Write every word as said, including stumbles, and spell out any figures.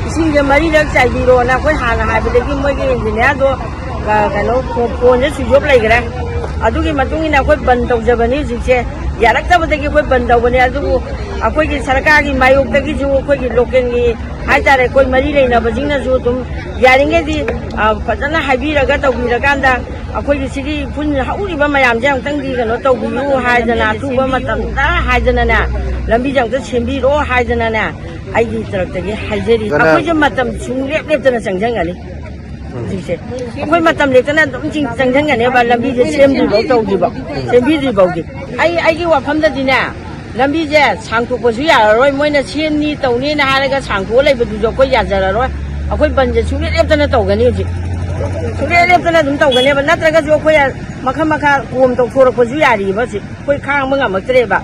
ꯏꯁꯤꯡꯁꯦ ꯃꯔꯤꯔꯛ ꯆꯥꯏꯕꯤꯔꯣꯅ ꯑꯩꯈꯣꯏ ꯍꯥꯟꯅ ꯍꯥꯏꯕꯗꯒꯤ ꯃꯣꯏꯒꯤ ꯏꯟꯖꯤꯅꯤꯌꯥꯔꯗꯣ, ꯑ, ꯀꯩꯅꯣ, ꯐꯣ-, ꯐꯣꯟꯁꯦ ꯁ꯭ꯋꯤꯆ ꯑꯣꯐ ꯂꯩꯈ꯭ꯔꯦ꯫ ꯑꯗꯨꯒꯤ ꯃꯇꯨꯡ ꯏꯟꯅ ꯑꯩꯈꯣꯏ ꯕꯟ ꯇꯧꯖꯕꯅꯤ ꯍꯧꯖꯤꯛꯁꯦ꯫ ꯌꯥꯔꯛꯇꯕꯗꯒꯤ ꯑꯩꯈꯣꯏ ꯕꯟ ꯇꯧꯕꯅꯦ꯫ ꯑꯗꯨꯕꯨ ꯑꯩꯈꯣꯏꯒꯤ ꯁꯔꯀꯥꯔꯒꯤ ꯃꯥꯌꯣꯛꯇꯒꯤꯁꯨ, ꯑꯩꯈꯣꯏꯒꯤ ꯂꯣꯀꯦꯜꯒꯤ ꯍꯥꯏꯇꯥꯔꯦ, ꯑꯩꯈꯣꯏ ꯃꯔꯤ ꯂꯩꯅꯕꯁꯤꯡꯅꯁꯨ ꯑꯗꯨꯝ ꯌꯥꯔꯤꯉꯩꯗꯤ, ꯑ, ꯐꯖꯅ ꯍꯥꯏꯕꯤꯔꯒ ꯇꯧꯕꯤꯔꯀꯥꯟꯗ ꯑꯩꯈꯣꯏꯒꯤ ꯁꯤꯒꯤ ꯎꯐꯨꯟ ꯍꯧꯔꯤꯕ ꯃꯌꯥꯝꯁꯦ ꯑꯃꯨꯛꯇꯪꯗꯤ ꯀꯩꯅꯣ ꯇꯧꯕꯤꯌꯨ ꯍꯥꯏꯗꯅ, ꯑꯊꯨꯕ ꯃꯇꯝꯗ ꯍꯥꯏꯗꯅꯅꯦ, ꯂꯝꯕꯤꯁꯦ ꯑꯃꯨꯛꯇ ꯁꯦꯝꯕꯤꯔꯣ ꯍꯥꯏꯗꯅꯅꯦ, ꯑꯩꯒꯤ ꯇꯔꯞꯇꯒꯤ ꯍꯥꯏꯖꯔꯤ꯫ ꯑꯗꯨꯅ ꯑꯩꯈꯣꯏꯁꯦ ꯃꯇꯝ ꯁꯨꯡꯂꯦꯞ ꯂꯦꯞꯇꯅ ꯆꯪꯁꯤꯟꯒꯅꯤ꯫ ꯎꯝ꯫ ꯍꯧꯖꯤꯛꯁꯦ ꯑꯩꯈꯣꯏ ꯃꯇꯝ ꯂꯦꯞꯇꯅ ꯑꯗꯨꯝ ꯆꯤꯡ-, ꯆꯪꯁꯤꯟꯒꯅꯦꯕ, ꯂꯝꯕꯤꯁꯦ ꯁꯦꯝꯗ꯭ꯔꯤꯐꯥꯎ ꯇꯧꯗ꯭ꯔꯤꯐꯥꯎ, ꯁꯦꯝꯕꯤꯗ꯭ꯔꯤꯐꯥꯎꯗꯤ꯫ ꯑꯩ, ꯑꯩꯒꯤ ꯋꯥꯐꯝꯗꯗꯤꯅꯦ, ꯂꯝꯕꯤꯁꯦ ꯁꯥꯡꯇꯣꯛꯄꯁꯨ ꯌꯥꯔꯔꯣꯏ, ꯃꯣꯏꯅ ꯁꯦꯝꯅꯤ ꯇꯧꯅꯤꯅ ꯍꯥꯏꯔꯒ ꯁꯥꯡꯇꯣꯛꯑ ꯂꯩꯕꯗꯨꯁꯨ ꯑꯩꯈꯣꯏ ꯌꯥꯖꯔꯔꯣꯏ꯫ ꯑꯩꯈꯣꯏ ꯕꯟꯁꯦ ꯁꯨꯡꯂꯦꯞ ꯂꯦꯞꯇꯅ ꯇꯧꯒꯅꯤ ꯍꯧꯖꯤꯛ, ꯁꯨꯡꯂꯦꯞ ꯂꯦꯞꯇꯅ ꯑꯗꯨꯝ ꯇꯧꯒꯅꯦꯕ꯫ ꯅꯠꯇ꯭ꯔꯒꯁꯨ ꯑꯩꯈꯣꯏ ꯃꯈꯜ ꯃꯈꯥ ꯀꯣꯝ ꯇꯧꯊꯣꯔꯛꯄꯁꯨ ꯌꯥꯔꯤꯕ ꯍꯧꯖꯤꯛ, ꯑꯩꯈꯣꯏ ꯈꯥꯡꯕ ꯉꯝꯃꯛꯇ꯭ꯔꯦꯕ꯫